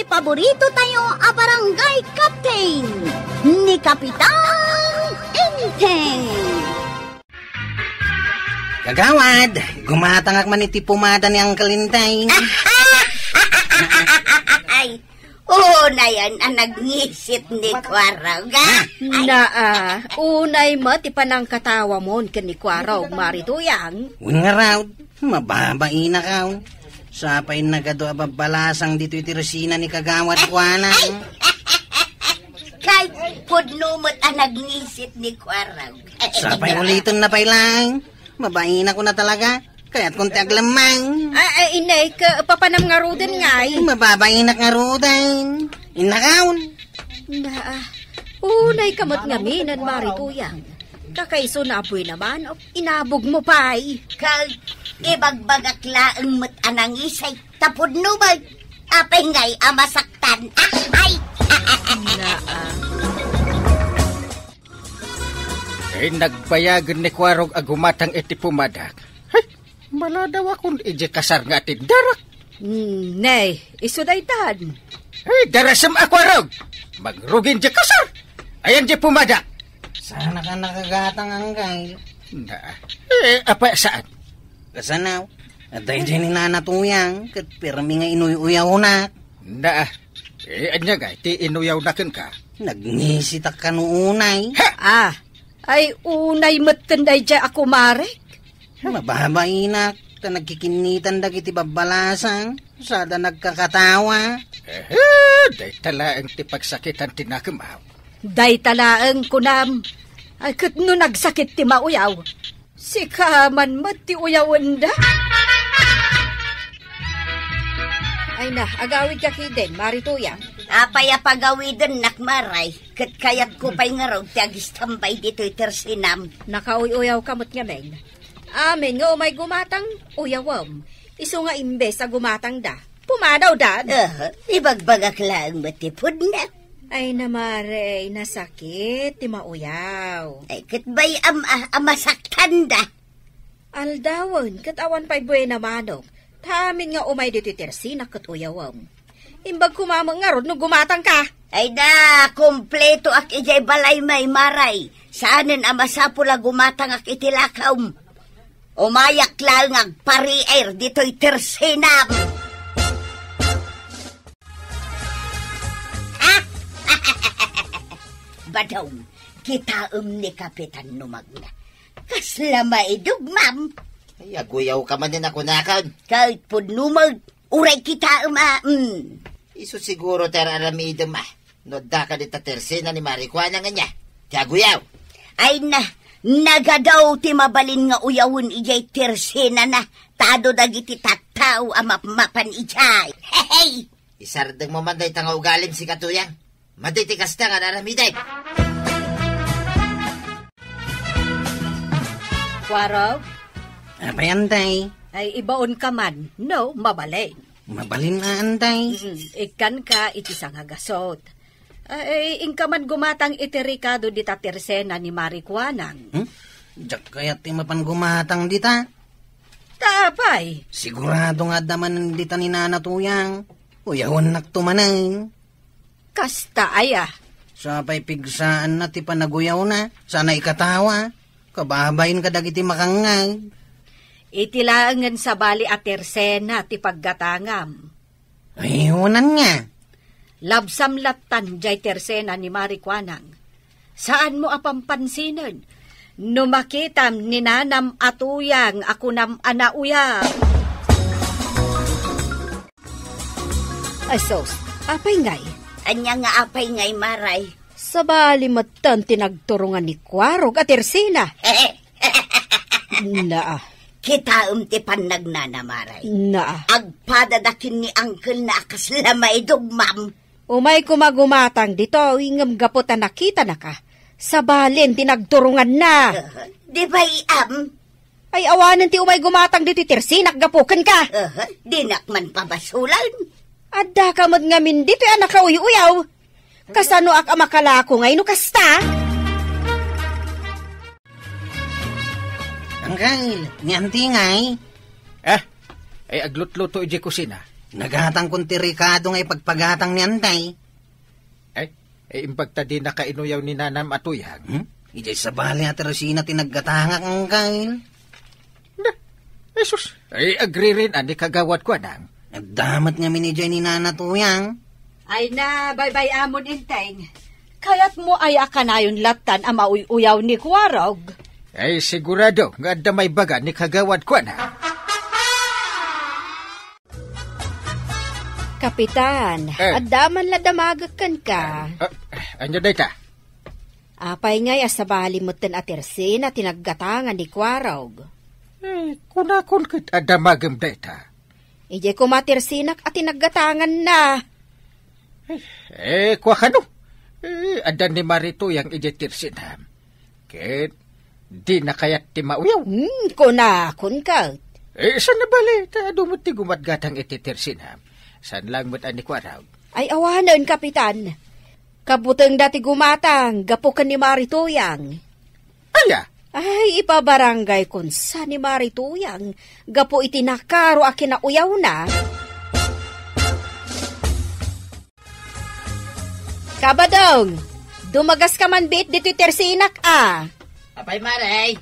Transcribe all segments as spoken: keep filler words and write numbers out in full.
Paborito tayo a barangay captain, ni Kapitan Enteng. Kagawad, gumatangak man iti pomada ni Uncle Enteng. Ay, oo na yan a nagngisit ni Kuarog, ah. Ay. Naa, unay met ti panangkatawamon ken ni Kuarog, Mari Tuyang. Wen ngarud, mababainak, aw. Sapay nagadu a babbalasang ditoy tersena ni Kagawad Kuana. Kay pudno met a nagngisit ni Kuarog. Sapay uliten na pay laeng. Mabainak ko na talaga. Kayat kon ti aglemmang. Ah, ah, inay, ka, papanam ngaruden ngay. Mababainak ngaruden. Innakaon. Na, ah, unay ka met ngamin, Mari Tuyang. Kakaiso na apoy naman, o, inabog mo pay. Kag, ibagbagak laeng met a nangisay, tapod no ba? Apay ngay a masaktan. Ah, ay! Na, ah. Eh, nagbayagen ni Kuarog a gumatang iti pumadak. Hay, maladaw akon iti kasar nga atindarak. Hmm, ne, isu daytan. Eh, darasem a Kuarog. Mangrugin di kasar. Ayan di pumada. Saan ka nakagatang, Angkay? Na, eh, apa saan? Kasanaw. At daydiay ni Nana Tuyang, ket pirmi nga inuy-uyawnak. Na, eh, anya nga, ti inuyawnak kenka? Nagnisitak kano unay. Ha? Ah, ay unay metten daydiay a kumarek. Mababainak, ta nagkikinnitan dagiti babbalasang, sada nagkakatawa. Eh, dayta laeng ti pagsakitan ti nakemaw. Dayta laeng kunam. Ay, ket no nagsakit ti mauyaw, sika man met ti uyawenda. Ay na, agawidka kiden, Mari Tuyang. Apay a pagawidennak, Maray? Ket kayatko pay ngarud ti agistambay ditoy tersenam. Nakauy-uyawka met ngamin. Amin nga umay gumatang, uyawem. Isu nga imbes a gumatangda, pumadawdan. Aha, ibagbagak laeng met ti pudno. Ay, namare, nasakit ti mauyaw. Ay, ket bay-am a, a masaktanda. Aldawen, ket awan pay buena manok. Ta amin nga umay ditoy tersena ket uyawem. Imbag koma met ngarud no gumatangka. Ay da, kumpletoak idiay balay, Maray. Saanen a masapul a gumatangak iti lakawem. Umayak laeng agpariir ditoy tersenam. Badong, kitaem ni Kapitan Numagna. Kasla maidog, ma'am. Ay, aguyawka manen a kunakon. Ket pudno met, uray kitaem a, mm. Isu siguro ti ar-aramidem a. No addaka dita tersena ni Mari Kuanang ania? Ti aguyaw. Ay na, nagadu ti mabalin nga uyawen idiay tersenana, ta adu dagiti tattao a mapmapan idiay. Hehey! Isardengmo man dayta nga ugalim, sika Tuyang. Madi ti kasta nga ar-aramidem. Kuarog? Apay, Antay? Ay, ibaonka man, no, mabalin. Mabalin a, Antay? Mm, ikkanka iti sangagasut. Ay, inka man gumatang iti rekado dita tersena ni Mari Kuanang. Hmm? Diak kayat ti mapan gumatang dita. Ta apay? Sigurado nga adda man dita ni Nana Tuyang. Uyawennakto manen. Kasta aya? Sapay pigsaanna ti panaguyawna, sana ikatawa. Kababain kadagiti makangngeg. Iti laengen sabali a tersena ti paggatangam. Ay, unan nga. Labsam lattan jay tersena ni Mari Kuanang. Saanmo a pampansinen no makitam ni Nanam a Tuyang a kunam a nauyaw. Ay, sus, apay ngay? Ania nga apay ngay, Maray? Sabali metten ti nagturongan ni Kuarog a tersena. Naa. Kitaem ti pannagnana, Maray. Naa. Agpadada ken ni angkelna a kasla maidogmam. Umay koma gumatang ditoy, ngem gapu ta nakitanaka, sabalin ti nagturonganna. Di bay-am? Ay, awanen ti umay gumatang ditoy tersenak gapu kenka. Aha, dinak man pabasulen. Addaka met ngamin ditoy a nakauy-uyaw. Kasanoak a makalako ngay no kasta? Angkel, ni Auntie ngay? Ah, ay aglutluto idiay kusina. Nagatangkon ti rekado nga ipagpagatang ni Antay. Ay, ay, imbag ta dinaka inuyaw ni nanam a Tuyang. Hmm? Idiay sabali a Teresina ti naggatangak, Angkel. Na, Jesus, ay, agririn, ani kagawad ko, anang. Adda met ngamin idiay ni Nana Tuyang. Ay na, baybay-amon, Enteng. Kayatmo aya a kanayon lattan a mauy-uyaw ni Kuarog? Ay, sigurado nga adda maibaga ni kagawad ko, anang. Kapitan, Eh. adda man la damagek kenka. Ah, ania dayta? Apay ngay a sabali metten a Tersina ti naggatangan ni Kuarog? Eh, kunakon ket adda magem dayta. Idiay koma Tersinak a ti naggatanganna. Eh, eh, kua kano? Eh, adda ni Mari Tuyang idiay Tersina. Ket dina kayat ti mauyaw? Hmm, kunakon ket. Eh, saan a bale, ta adu met ti gumatgatang iti Tersina. Saan lang met a ni Kuarog? Ay, awanen, Kapitan. Kabutengda ti gumatang gapu ken ni Mari Tuyang. Aya? Ay, ipabarangay kon sa ni Mari Tuyang gapu iti nakaro a kinauyawna. Kabadong, dumagas ka man biit ditoy Tersinak, a. Apay, Mare?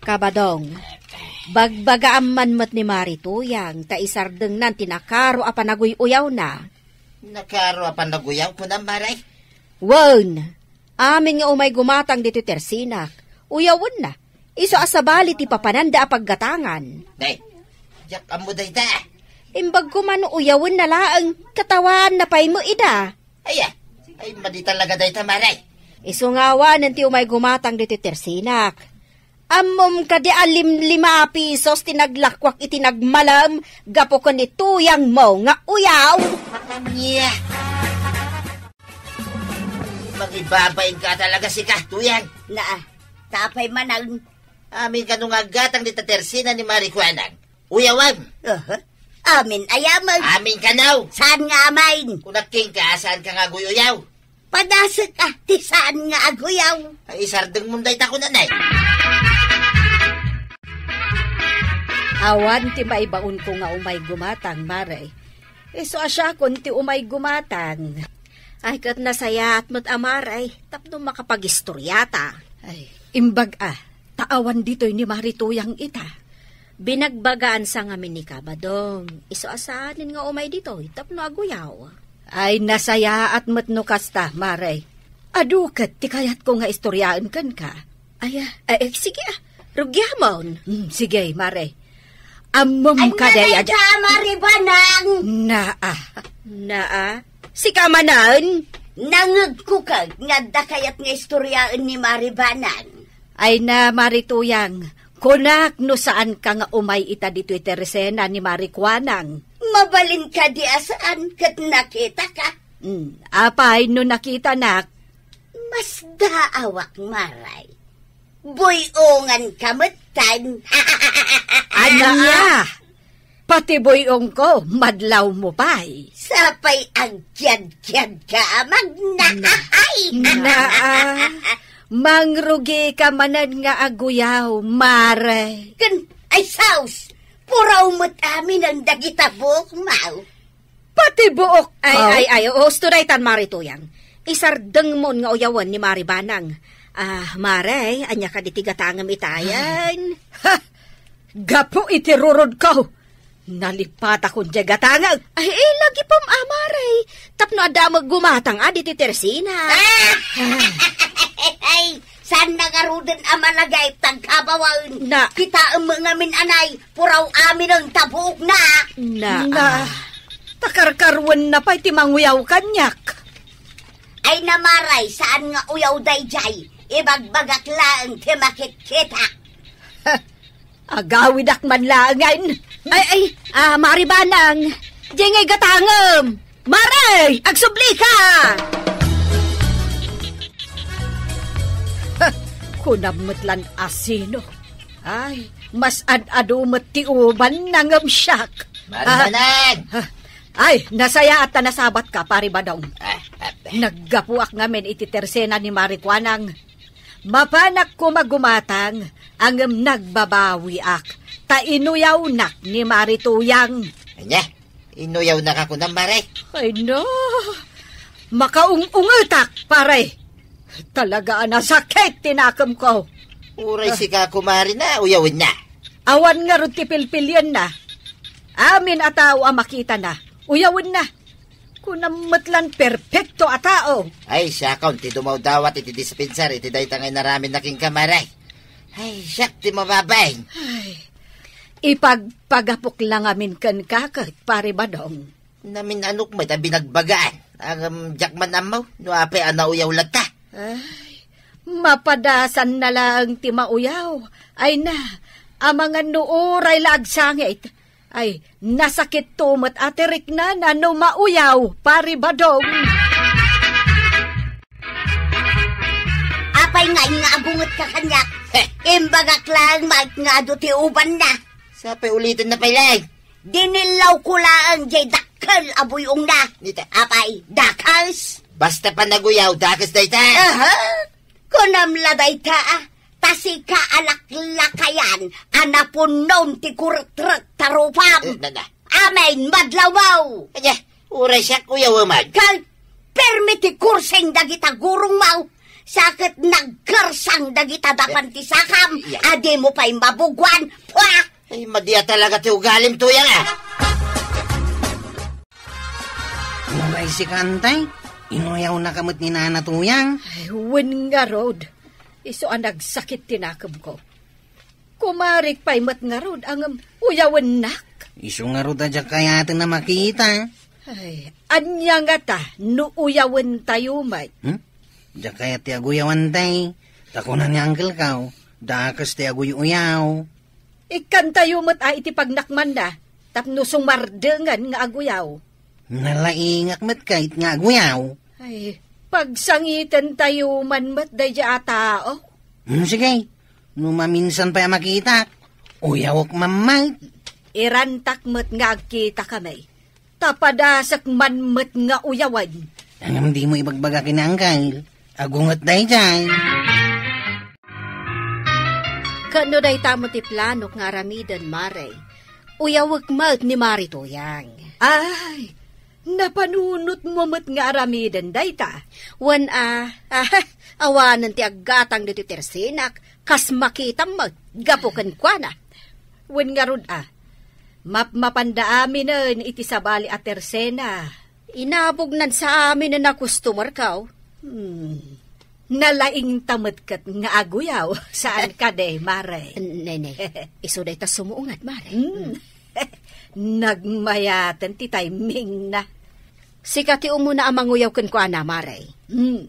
Kabadong, bagbagaam man met ni Mari Tuyang ta isardengnan ti nakaro a panaguy-uyawna. Nakaro a panaguyaw, kunam, Mare? Wen, amin nga umay gumatang ditoy Tersinak, uyawenna. Isu a sabali ti papananda a paggatangan. Day, diak ammo dayta. Imbag ko man uyawenna laeng, katawaanna pay met ida. Aya, ay, madi talaga dayta, Mare. Isu nga awanen ti umay gumatang ditoy Tersinak. Ammom kadi a limlima a pisos ti naglakuak iti nagmalem gapu ken ni Tuyangmo nga uyaw? Nia. Mangibabain ka talaga, sika, Tuyang. Naa, ta apay manen? Amin kano nga aggatang dita Tersina ni Mari Kuanang. Uyawam. Aha. Amin aya met? Amin kano. Saan nga amin? Kunak kenka, saan ka nga aguy-uyaw? Padasek a, ti saan nga aguyaw. Ay, isardeng mo dayta ko, nanay. Awan ti maibaon ko nga umay gumatang, Mare. Isu a siakon ti umay gumatang. Ay, ket nasayaat met a, Mare, tapno makapagistoriata. Ay, imbag a, ta awan ditoy ni Mari Tuyang ita. Binagbagaan sa ngamin ni Kabadong. Isu a saanen nga umay ditoy tapno aguyaw. Ay, nasayaat met no kasta, Mare. Adu ket ti kayatko nga istoryaen kenka. Ay, ah, eh, eh, sige, ah. Rugiamon. Hmm, sige, Mare. Ammom Anya kadi a dayta, Mari Banang? Naa. Naa? Sika manen? Nangegko ket nga adda kayat nga istoryaen ni Mari Banang. Ay na, Mari Tuyang, kunak no saan ka nga umay ita ditoy Teresena ni Mari Kuanang. Mabalin kadi a saan ket nakita ka? Hmm, apay no nakitanak? Masdaawak, Maray. Buy-ongan ka metten. Ania? Pati buy-ong ko, madlaw mo pay. Sapay agkiad-kiad ka, Amag. Na. Ay! Naa. Mangrugi ka manen nga aguyaw, Mare. Ken, ay saus! Puraw met amin ang dagita buok, Mau. Pati buok. Ay, Mau? Ay, ay, oo, usto daytan, Mari Tuyang. Isardeng mon nga uyawen ni Mari Banang. Ah, Mare, anya kadi ti gatangem itayen? Ha! Gapu iti rurod ko, nalipatakon diay gatangek. Ay, eh, lagipem a, Mare. Tapno adda met gumatang a ditoy Tersina. Ah! Ay, saan na ngaruden a malagay tagkabawan? Na. Kitaem ngamin anay, puraw amin ang tabuok na. Na. Na. Ah. Takarkarwen na pay ti manguyaw kaniak. Ay na, Maray, saan nga uyaw daydiay? Ibagbagak laeng ti makitkitak. Agawidak man laengen. Ay, ay, ah, Mari Banang, diay ngay gatangem. Mare, agsubli ka! Kunam met lan a sino. Ay, mas ad-adu met ti umanna ngem siak. Mari Banang! Ah, ay, nasayaat ta nasabat ka, Pari Badong. Ah, ah, ah. Naggapuak ngamin iti tersena ni Mari Kuanang. Mapanak koma gumatang, ngem nagbabawiak, ta inuyawnak ni Mari Tuyang. Ania? Inuyawnaka kunam, Mare? Ay, no. Makaung-ungetak, pare. Talaga a nasakit ti nakemko. Uray Ah. sika, kumare, na uyawenna. Awan ngarud ti pilpilienna. Amin a tao a makitana, uyawenna. Kunam met lan perpekto a tao. Ay, siakon ti dumawdawat iti dispensar iti dayta nga inaramidna kenka, Mare. Ay, siak ti mababain. Ay, ipagpagapok la ngamin kenka ket, Pare Badong. Namin-anok met a binagbagaan. Ngem diak man ammo no apay a nauyaw latta. Ay, mapadasan na laeng ti mauyaw. Ay na, amangan no uray la agsangit. Ay, nasakitto met a ti riknana no mauyaw, Pare Badong. Apay nga nga agungetka kaniak? Heh. Imbagak laeng met nga adu ti ubanna. Sapay uliten na pay laeng. Dinillawko laeng jay dakkel a buy-ongna. Dita. Apay, dakes? Basta panaguyaw, dakes dayta. Aha. Kunam la dayta, ah. Ta sika a laklakayan a napunnon ti kurekrek ta rupam. Eh, na, na. Amin, madlawmaw. Ania, uray siak uyawem man. Kal, permi ti kursing dagita gurongmaw. Sa ket nagkersang dagita dapan ti sakam, Ya. a dimo pay mabuguan. Pua! Ay, madi a talaga ti ugalim, Tuyang, ah. Uray sika, Antay, inuyawnaka met ni Nana Tuyang. Ay, wen ngarud. Isu a nagsakit ti nakemko. Kumarik pay met ngarud, ngem uyawennak. Isu ngarud a diak kayaten a makita. Ay, ania ngata no uyawentayo met? Hmm? Diak kayat ti aguyaw, Antay. Ta kuna ni Uncle Kao, dakes ti aguy-uyaw. Ikkantayo met a iti pagnakmanna, tapno sumardengen nga aguyaw. Nalaingak met kayat nga aguyaw. Ay, pagsangitentayo man met daydiay a tao. Hmm, sige. No maminsan pay a makitak, uyawek man met. Irantak met nga agkitakami. Ta padasek man met nga uyawen. Ngem dimo ibagbaga ken ni Uncle. Agunget daydiay. Ket no dayta met ti planok nga aramiden, Mare, uyawek met ni Mari Tuyang. Ay, napanunotmo met nga aramiden dayta. Wen a, ah, awanen ti aggatang ditoy tersenak, kas makitam met, gapu kenkuana. Wen ngarud a, mapmapanda aminen iti sabali a tersena. Inabognan sa aminen a customer, kao. Hmm. Nalaingta met ket nga aguyaw, saan kadi, Mare? Nene, isu dayta sumuungad, Mare. Hmm. Nagmayaten ti timingna. Sika ti umuna a manguyaw kenkuana, Mare. Hmm.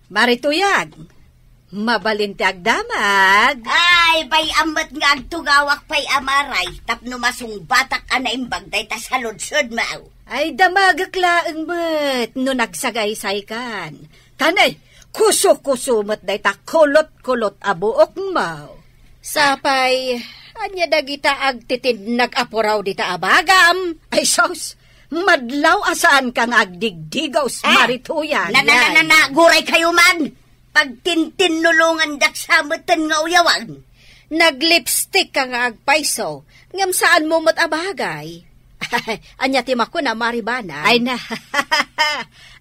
Mare Tuyang, mabalin ti agdamag. Ay, bay-am met nga agtugawak pay a Mare, tapno masungbatak a naimbag dayta saludsodmo. Ay, damagek laeng met no nagsagaysaykan. Tanay, kuso-kuso met dayta kulot-kulot a buokmo. Sapay, ania dagita agtitinnag a puraw dita a bagam? Ay, sus! Madlaw a saanka nga agdigdigaws, Ah, Mare Tuyang. Na, na, na, na, na, guray kayo man! Pagtintinnulongandak sa meten nga uyawan. Naglipstick ka nga agpayso, ngem saanmo met a bagay. Ania ti makuna, Mare Banag? Ay na,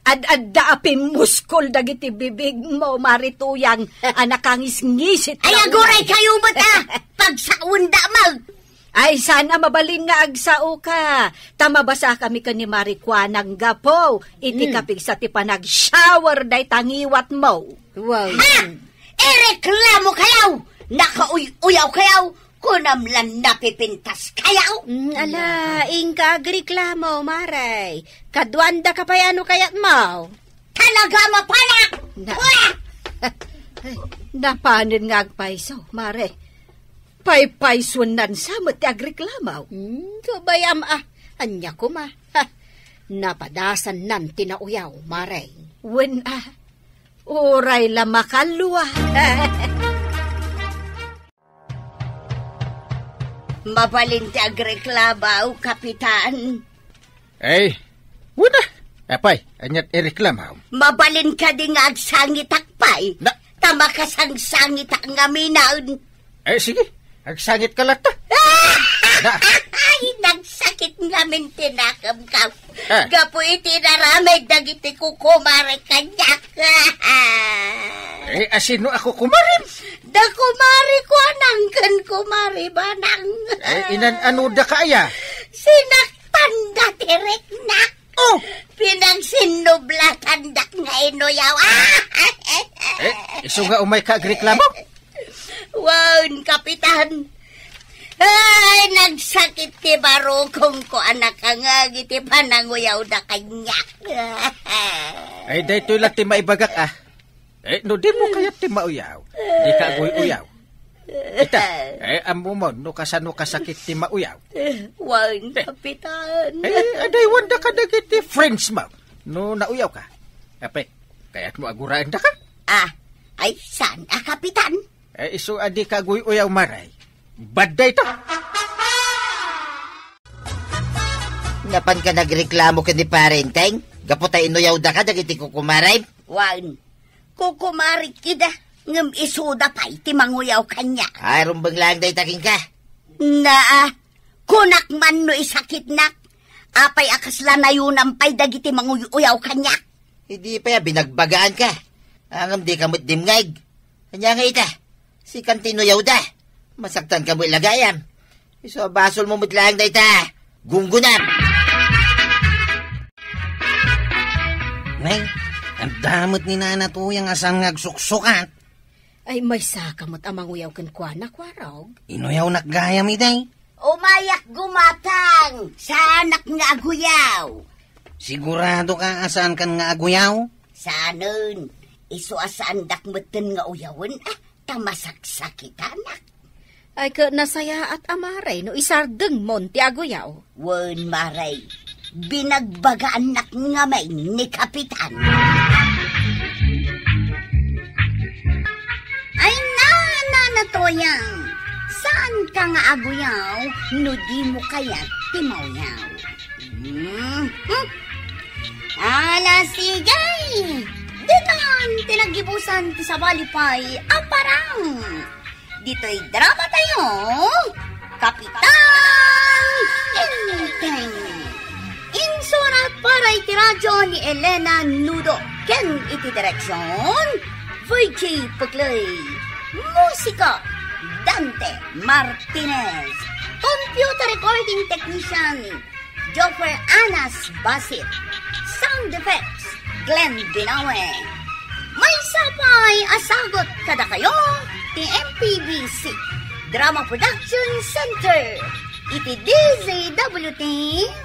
ad-adda a pimmuskol dagiti bibigmo, Mare Tuyang, a nakangisngisit. Ay, aguray kayo met, ah! Pagsaonda, mag- Ay, saan a mabalin nga agsaoka. Ta mabasakami ken ni Mare Kuanang gapu iti Mm. kapigsa ti panag-shower dayta ngiwatmo. Wow. Ha! Ireklamo kayaw! Nakauy-uyaw kayaw! Kunam lan napipintas kayaw! Mm, ala, inka agreklamo, Mare. Kaduanda ka pay ano kayatmo? Talaga mapanak! Na- Wah! Napanen nga agpayso, Mare. Paypaysuennan sa met ti agreklamo. Hmm, kabayam a, ania koma? Ha, napadasannan ti nauyaw, Mare. Wen a, uray la makalua. Mabalin ti agreklamo, Kapitan. Ay, wen a. Apay, aniat ireklamo? Mabalin kadi nga agsangitak pay? Na- Ta makasangsangit a ngamin. Eh, sige. Agsangit ka latta. Na- Ay, nagsak Sakit ngamin ti nakemko. Ah. Gapu iti inaramid dagiti kukumare kaniak. Eh, asino a kukumarem? Da kumare Kuanang ken kumare Banang. Eh, inan-anoda ka aya? Sinaktanda ti riknak. Oh! Pinagsinnublatandak nga inuyaw. Eh, isu nga umayka agreklamo? Wen, Kapitan. Ay, nagsakit ti barukongko a nakangngeg iti pananguyawda kaniak. Ay, daytoy la ti maibagak, ah. Eh, no dimo kayat ti mauyaw, dika aguy-uyaw. Ita, eh, ammom no kasano kasakit ti mauyaw. Wen, Kapitan. Eh, adaywanda kadagiti friends mo no nauyawka. Apay, kayatmo aguraendaka? Ah, ay, saan a, Kapitan? Eh, isu a dika aguy-uyaw, Maray. Bad dayta. Napanka nagreklamo ken ni Pare Enteng? Gapu ta inuyawdaka dagiti kukumarem? Wen, kukumarek ida, ngem isuda pay ti manguyaw kaniak. Ay, rumbeng laeng dayta kenka. Naa, kunak man no isakitnak, apay a kasla nayonam pay dagiti manguy-uyaw kaniak? Idi pay a binagbagaanka. Ngem dika met dimngeg. Ania nga ita? Sikan ti inuyawda. Masaktanka met la gayam. Isu a basolmo met laeng dayta. Gunggonam. Nay, adda met ni Nana Tuyang a saan nga agsuksukat. Ay, maysaka met a manguyaw kenkuana, Kuarog. Inuyawnak gayam idi. Umayak gumatang! Saanak nga aguyaw! Siguradoka a saankan nga aguyaw? Saanen. Isu a saandak metten nga uyawen, ah, ta masaksakitanak. Ay, ket nasayaat a Maray no isardengmon ti aguyaw. Wen, Maray, binagbagaannak ngamin ni Kapitan. Ay, na, Nana Tuyang, saanka nga aguyaw no dimo kayat ti mauyaw? Hmm, hmm. Ala, sige! Ditan ti naggibusan ti sabali pay a parang. Ditoy drama tayo, Kapitan Enteng. Insurat para iti radyo ni Elena Nudo ken iti direksyon, Virgie Puclay. Musika, Dante Martinez. Computer recording technician, Joffer Anas Basit. Sound effects, Glenn Binawe. Maysa pay a sagut kadakayo ti M P B C Drama Production Center iti D Z W T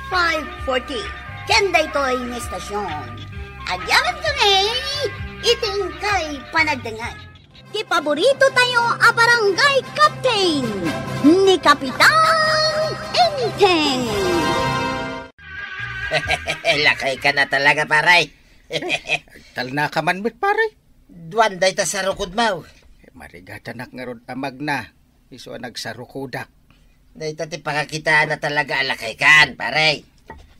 five forty. Ken daytoy nga istasyon, agyamankami iti inkay panagdengngeg. Ti paborito tayo a barangay captain, ni Kapitan Enteng. Lakayka na talaga, pare. Talna ka man met, pare. Duan dayta sarukodmo. Marigatanak ngarud a magna, isu a nagsarukodak. Dayta ti pakakitaanna talaga a lakaykan, pare.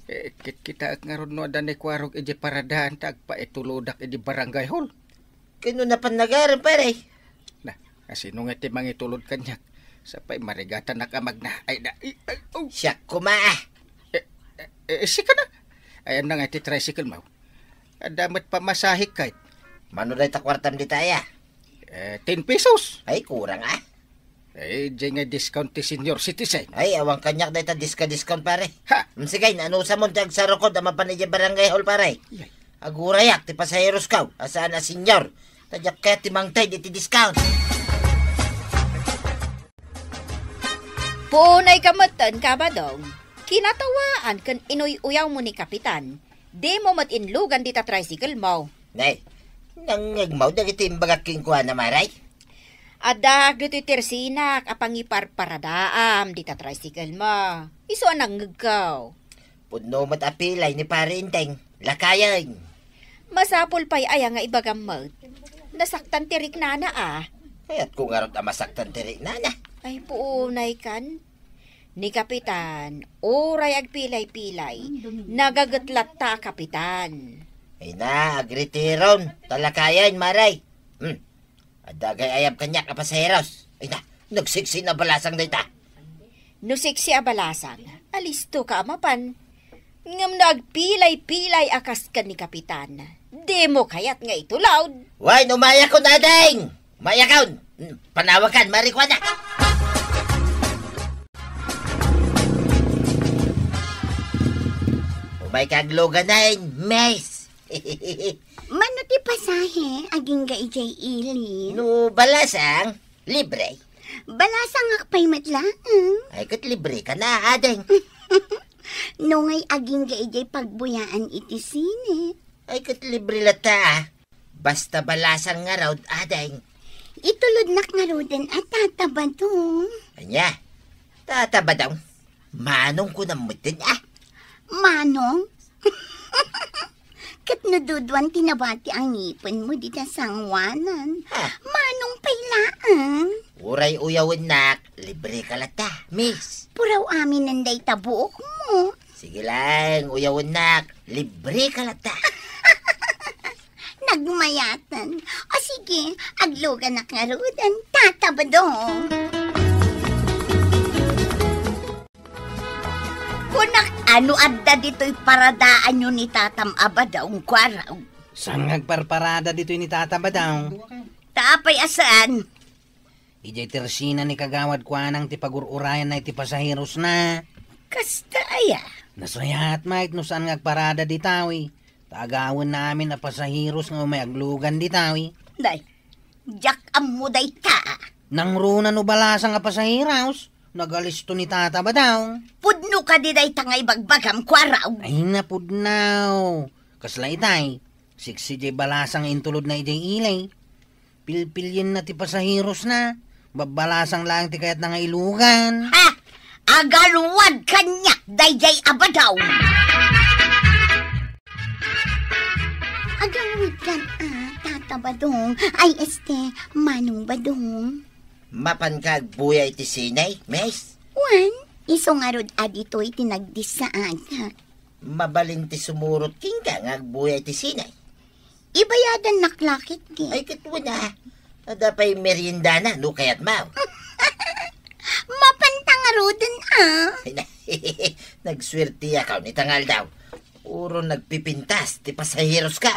Eh, kitkitaek ngarud no adda ni Kuarog idiay paradaan ta agpaitulodak idiay barangay hall. Ken no napan nagarem, pare? Na, asino nga ti mangitulod kaniak? Sapay marigatanak a magna. Ay, na, ay, ay, oh. Siak koma, ah. Eh, eh, eh, sika na. Ayanna nga ti tricycle mo. Adda met pamasahek kayt. Mano dayta kuartam dita aya? Eh, ten pesos. Ay, kurang, ah. Eh, diay nga discount ti senior citizen. Ay, awan kaniak dayta diska-discount, pare. Ha? Mm, sige, naanusam ti agsarukod a mapan idiay barangay hall, pare. Yay. Agurayak ti pasaherosko a saan a senior. Ta diak kayat ti mangted iti discount. Puonay ka metten, Kabadong. Kinatawaan ken inuy-uyawmo ni Kapitan. Dimo met inlugan dita tricycle mo. Nay, nangngegmo dagiti imbagak kenkuana, Maray? Adda dagitoy tersinak a pangiparparadaam dita tricycle mo. Isu a nangngegko. Pudno met a pilay ni Pare Enteng. Lakayen. Masapul pay aya nga ibagam met? Nasaktan ti riknana, a. Kayatko ngarud a masaktan ti riknana. Ay, puonay kan. Ni Kapitan, uray agpilay-pilay, nagaget latta a Kapitan. Ay na, agretiron. Ta lakayen, Maray. Hmm. Adda gayam kaniak a pasaheros. Ay na, nagsiksi na balasang dayta. No siksi a balasang, Alisto ka a mapan. Ngem no agpilay-pilay a kas ken ni Kapitan, dimo kayat nga itulod. Wen, umayakon, ading! Umayakon! Hmm, panawagan, marikuana! Umay ka agluganen, miss! Mano ti pasahe, agingga idiay ili? No balasang, libre. Balasangak pay met laeng. Ay, ket libre ka na, ading. No ngay agingga idiay pagbuyaan iti sine. Ay, ket libre latta, ah. Basta balasang ngarud, ading. Itulodnak ngaruden a Tata Badong. Ania? Tata Badong? Manong kunam metten, ah? Manong? Ket no duduan ti nabati a ngipenmo dita sangoanan, ha? Manong pay laeng? Uray uyawennak, libre ka latta, miss. Puraw aminen dayta buokmo. Sige laeng, uyawennak, libre ka latta. Nagmayaten. O sige, agluganak ngaruden, Tata Badong. Kunak, ano adda ditoy paradaanyo ni Tatam a Badong, Kuarog? Saan nga agparparada ditoy ni Tata Badong? Ta apay a saan? Idiay tersina ni Kagawad Kuanang ti pagur-urayanna iti pasaherosna. Kasta aya? Nasayaat met no saan nga agparada ditawi. Ta agawenna amin a pasaheros nga umay aglugan ditawi. Nay, diak ammo dayta. Nangruna no balasang a pasaheros, nagalisto ni Tata Badong. Pudno kadi dayta nga ibagbagam, Kuarog? Ay, napudno. Kasla itay, siksi diay balasang intulodna idiay ili. Pilpilienna ti pasaherosna. Babbalasang laeng ti kayatna nga ilugan. Ha! Agalwad kaniak daydiay a Badong! Agalwad kan a, Tata Badong. Ay, este, Manong Badong. Mapan ka agbuya iti sine, miss? Wen, isu ngarud a ditoy ti nagdissaagak. Mabalin ti sumurot kenka nga agbuya iti sine. Ibayadannak la ketdi. Ay, ket wen a. Adda pay meriendana, no kayatmo. Mapan ta ngaruden a. Ay, na-, nagsuerteak ita nga aldaw. Puro nagpipintas ti pasaheroska.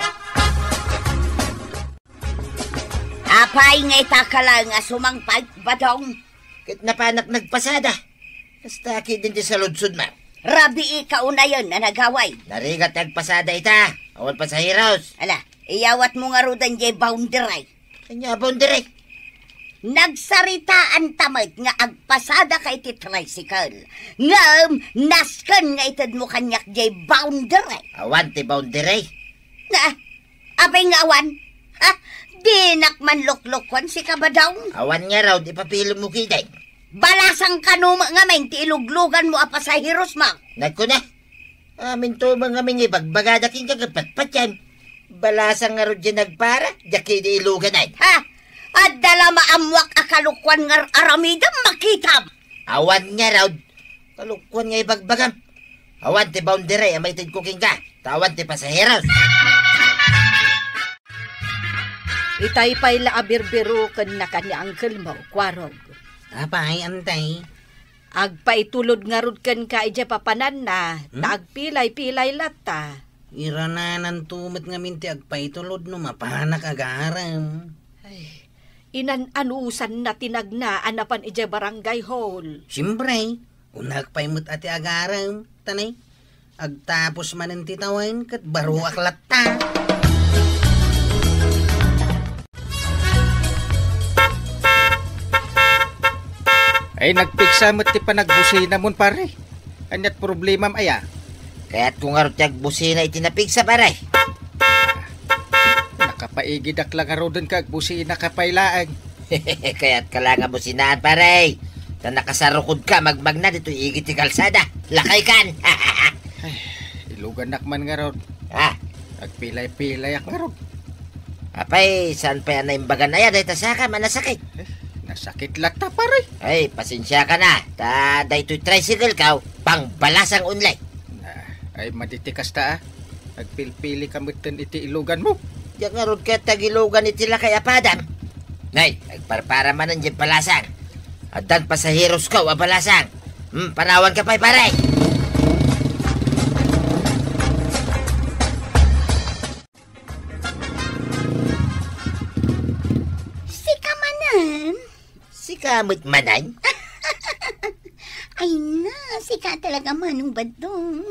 Apay nga ita ka laeng a sumangpet, Badong? Ket napanak nagpasada. Kasta ketdin ti saludsodmo. Rabii ka unayen a nagaway. Narigat ti agpasada ita. Awan pasaheros. Ala, iyawatmo ngaruden diay boundary. Ania a boundary? Nagsaritaanta met nga agpasadaka iti tricycle. Ngem, nasken nga itedmo kaniak diay boundary. Awan ti boundary. Na, apay nga awan? Ha? Dinak man luklukuan sika, Badong? Awan ngarud, ipapilem mo ketdin. Balasang kano met ngamin ti ilugluganmo a pasaherosmo. Nagkuna, aminto met ngamin nga ibagbagada kenka ket patpatiem. Balasang ngarud diay nagpara, diak ketdi iluganen. Ha? Adda la maammoak a kalukuan nga ar-aramidem, makitam. Awan ngarud, kalukuan nga ibagbagam. Awan ti boundary a maitedko kenka, ta awan ti pasaheros. Itay pay la a birbirokennak ni uncle mo, Kuarog. Apay, antay? Agpaitulod ngarud kenka idiay papananna, ta Hmm? agpilay-pilay latta. Iranananto met ngamin ti agpaitulod no mapanak agarem. Ay, inan-anusanna ti nagnaan a pan idiay barangay hall. Siempre, kunak pay met a ti agarem, tanay. Agtapos manen ti tawen ket baroak latta. Ay, nagpigsa met ti panagbusinamon, pare. Ania't problemam aya? Kayatko ngarud ti agbusina iti napigsa, pare. Nakapaigidak la ngaruden ket agbusinaka pay laeng. Kayatka la nga businaan, pare. Ta nakasarukodka, magmagna ditoy igid ti kalsada. Lakaykan! Ay, ilugannak man ngarud. Ha? Agpilay-pilayak ngarud. Apay, saan pay a naimbagan aya dayta sakam a nasakit? Eh, nasakit latta, pare. Ay, pasensiaka na. Ta daytoy tricycle ko, pangbalasang only. Na, ay, madi ti kasta, ah. Agpilpili ka metten iti iluganmo. Diak ngarud ket agilugan iti lakay a padam. Nay, agparpara manen diay balasang. Addan pasaherosko a balasang. Hmm, panawanka pay, pare. Kamet manen? Ay na, sika talaga, Manong Badong.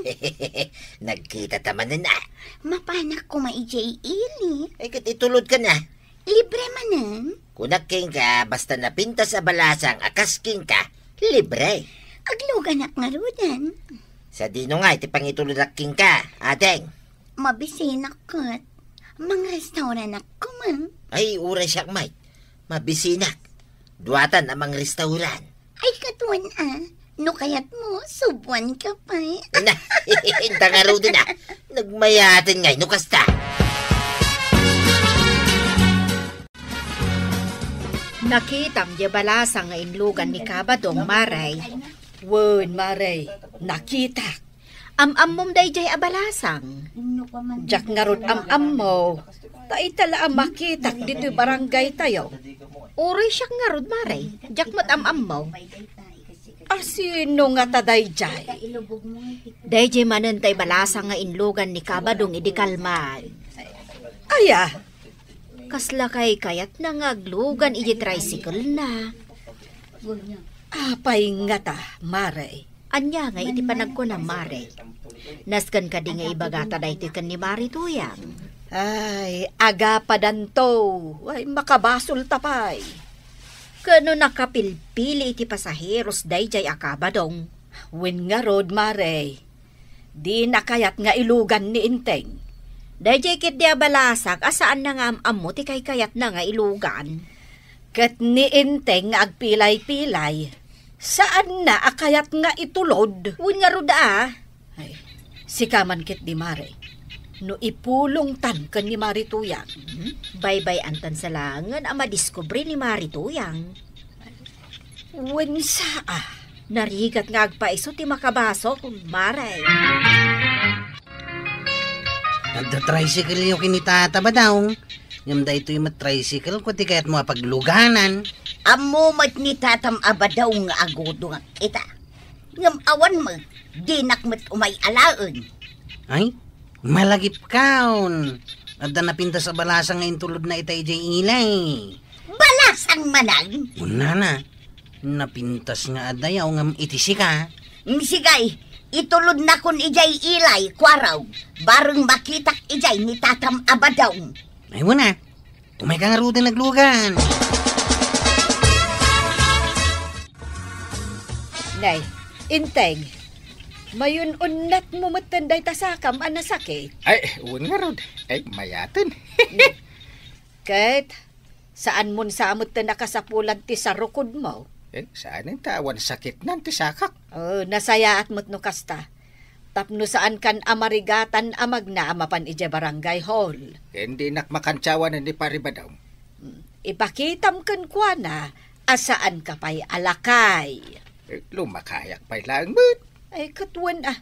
Nagkita ta manen, a. Mapanak koma idiay ili. Ay, ket itulodka na. Libre manen? Kunak kenka, basta napintas a balasang a kas kenka, libre. Agluganak ngaruden. Sadino nga iti pangitulodak kenka, ading? Mabisinak ket. Mangrestauranak koma. Ay, uray siak met. Mabisinak. Duatan a mangrestauran. Ay, kaduan a. No kayatmo, subuanka pay. Na, inta ngaruden a. Nagmayaten ngay no kasta. Nakitam diay balasang nga inlugan ni Kabadong, Mare. Wen, Mare, nakitak. Am-ammom daydiay a balasang? Diak ngarud am-ammo. Ta ita la a makitak ditoy barangaytayo. Uray siak ngarud, Mare. Diak met am-ammo. A sino ngata daydiay? Daydiay manen tay balasang nga inlugan ni Kabadong idi kalman. Aya? Kasla kaykayatna nga aglugan iti tricycle-na. Apay ngata, Mare? Ania ngay iti panagkunam, Mare? Nasken kadi nga ibagata daytoy ken ni Mari Tuyang? Ay, agapadanto. Ay, makabasolta pay. Ken no nakapilpili iti pasaheros daydiay a Kabadong? Wen ngarud, Mare, dina kayat nga ilugan ni Enteng. Daydiay ketdi a balasang a saanna nga am-ammo ti kaykayatna nga ilugan. Ket ni Enteng nga agpilay-pilay, saanna a kayat nga itulod. Wen ngarud a. Ay, sika man ketdi, Mare. No ipulongtan ken ni Mari Tuyang, hmm? Baybay-antan sa laengen a madiskubre ni Mari Tuyang. Wen sa a. Narigat nga agpaiso ti makabasol, Mare. Adda tricycle-yo ken ni Tata Badong. Ngem daytoy met tricycle-ko ti kayatmo a pagluganan. Ammo met ni Tatam a Badong nga agudongak ita. Ngem awan met, dinak met umay alaen. Ay, malagipkaon. Adda napintas a balasang nga intulodna ita idiay ili. Balasang manen? Unana. Napintas nga adayaw ngem iti sika. Mm, sige, itulodnakon idiay ili, kuarog. Bareng makitak idiay ni Tatam a Badong. Ay, wen a. Umayka ngaruden aglugan. Nay, Enteng, mayun-unnatmo metten dayta sakam a nasakit? Ay, wen ngarud. Ay, mayaten. Ket, saanmon sa metten a kasapulan ti sarukodmo? Eh, saanen ta awan sakitnan ti sakak. Oh, nasayaat met no kasta. Tapno saankan a marigatan a magna a mapan idiay barangay hall. Ken dinak makantiawanen ni Pari Badong. Hmm, ipakitam kenkuana a saanka pay a lakay. Eh, lumakayak pay laeng met. Ay, ket wen a.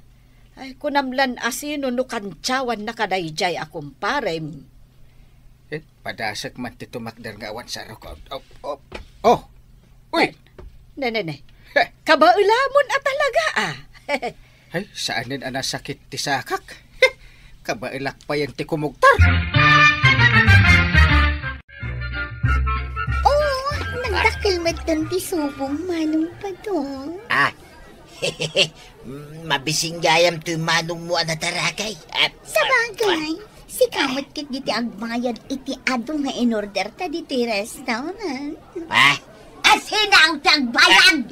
Ay, kunam lan a sino no kantiawanna kadaydiay a kumparem. Eh, padasek man ti tumakder nga awan sarukod. Oh, oh, oh. Uy! Ne, ne, ne. Heh. Kabaelamon a talaga, a. Ay, saanen a nasakit ti sakak. Heh. Kabaelak payen ti kumugtar. Oh, nagdakkel metten ti subong, Manong Badong. Ah, mabising gayam toy manongmo a nataragay. Ah, sabagay, sika met ketdi ti agbayad iti adu nga inorderta ditoy restaurant. Ah? Asino ti agbayad?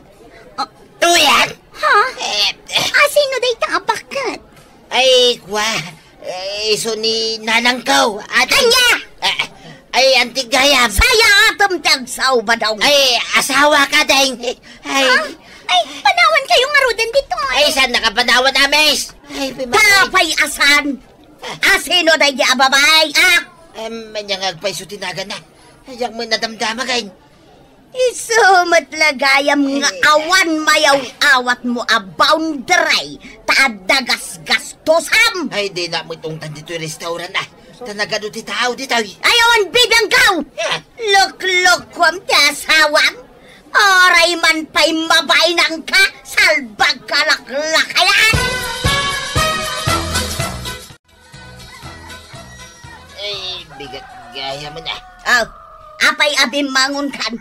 Ah, Tuyang? Ha? Eh, asino dayta a bakket? Ay, kua, eh, isu ni nanangko. Ania? Eh, ay, anti gayam. Sayaatem ti agsao, Badong. Ay, asawak, deng. Ay. Ha? Ay, panawankayo ngaruden ditoy. Ay, saannaka panawan, Amis? Ay, pimay. Apay a saan? Asino daydi a babai, a? Em, ania nga agpayso ti naganna? Ay, diak met nadamdama, ken. Isu met la gayam nga awan mayaw-awatmo a boundary ta adda gasgastosam. Ay, dinak met ungtan ditoy restaurant, a. Ta nagadu ti tao ditoy. Ay, awan bibiangkaw! Ah. Luklukuam ti asawam. Oray man pay mabainangka, salbagka laklakayan! Ay, bigat gayam a. Oh, apay a bimmangonkan?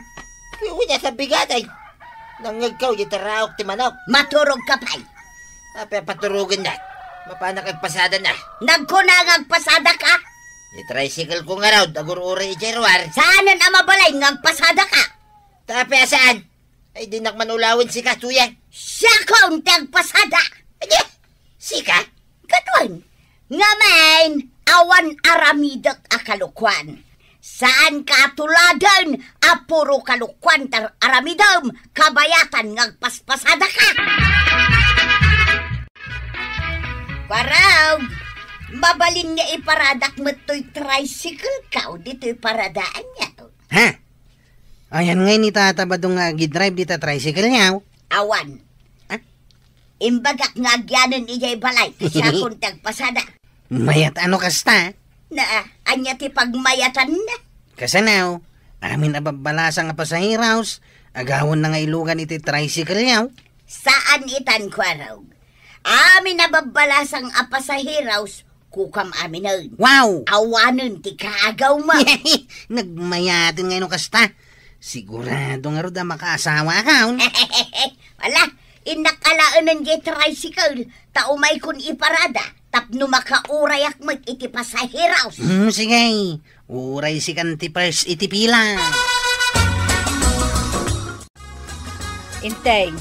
Wi-, wi, nasa bigatay. Nangngegkaw, di taraok ti manok. Maturogka pay. Apay a paturogennak? Mapanak agpasadana. Nagkuna nga agpasadaka? Di tricycle ko ngarud, agur-uray idiay ruar. Saanen a mabalin nga agpasadaka? Ta apay a saan? Ay, dinak man ulawen sika, Tuyang. Siakon ti agpasada. Ania? Sika? Kaduan. Ngamin, awan aramidek a kalokuan. Saanka a tuladen a puro kalokuan ti aramidem, kabayatan nga agpaspasadaka. Kuarog, mabalin nga iparadak met toy tricycle ka o ditoy paradaanyo. Ha? Ayan ngay ni Tata Badong nga agidrive dita tricycle niya. Awan. Ha? Imbagak nga agyanen idiay balay, ta siakon ti agpasada. Mayat ano kasta? Na, ania ti pagmayatanna? Kasano? Amin a babbalasang a pasaheros, agawonna nga ilugan iti tricycle yaw. Saan itan, Kuarog. Amin a babbalasang a pasaheros, kukam aminen. Wow! Awanen ti kaagawmo. Nagmayaten nga ino kasta. Sigurado ngarud a makaasawa akon. Ala, innak alaenen diay tricycle, ta umaykon iparada, tapno makaurayak met iti pasaheros. Hmm, sige. Uray sikan ti first iti pila. Inteng,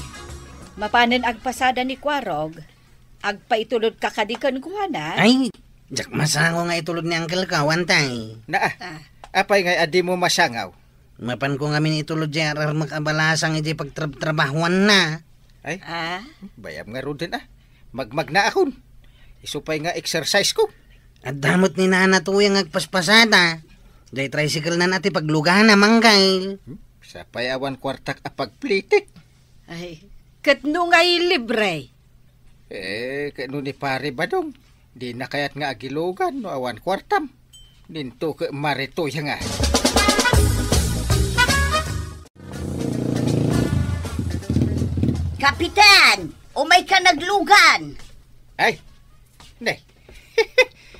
mapanen agpasada ni Kuarog, agpaitulodka kadi kenkuana? Ay, diak masango nga itulod ni Uncle ko, awan tay. Naa, Ah. apay ngay a dimo masangaw? Mapanko ngamin itulod diay ar-armek a balasang idiay pagtrab-trabahoanna. Ay, Ah? bayam ngaruden, ah. Magmagnaakon. Isu pay nga exercise ko. Adda met ni Nana Tuyang nga agpaspasada. Diay tricycle na ti paglugana, Manggay. Hmm? Sapay awan kuartak a pagplitik. Ay, ket no ngay libre? Eh, ket no ni Pare Badong, dina kayat nga agilugan no awan kuartam. Dinto ket Mare Tuyang nga. Kapitan, umayka naglugan. Ay, ne.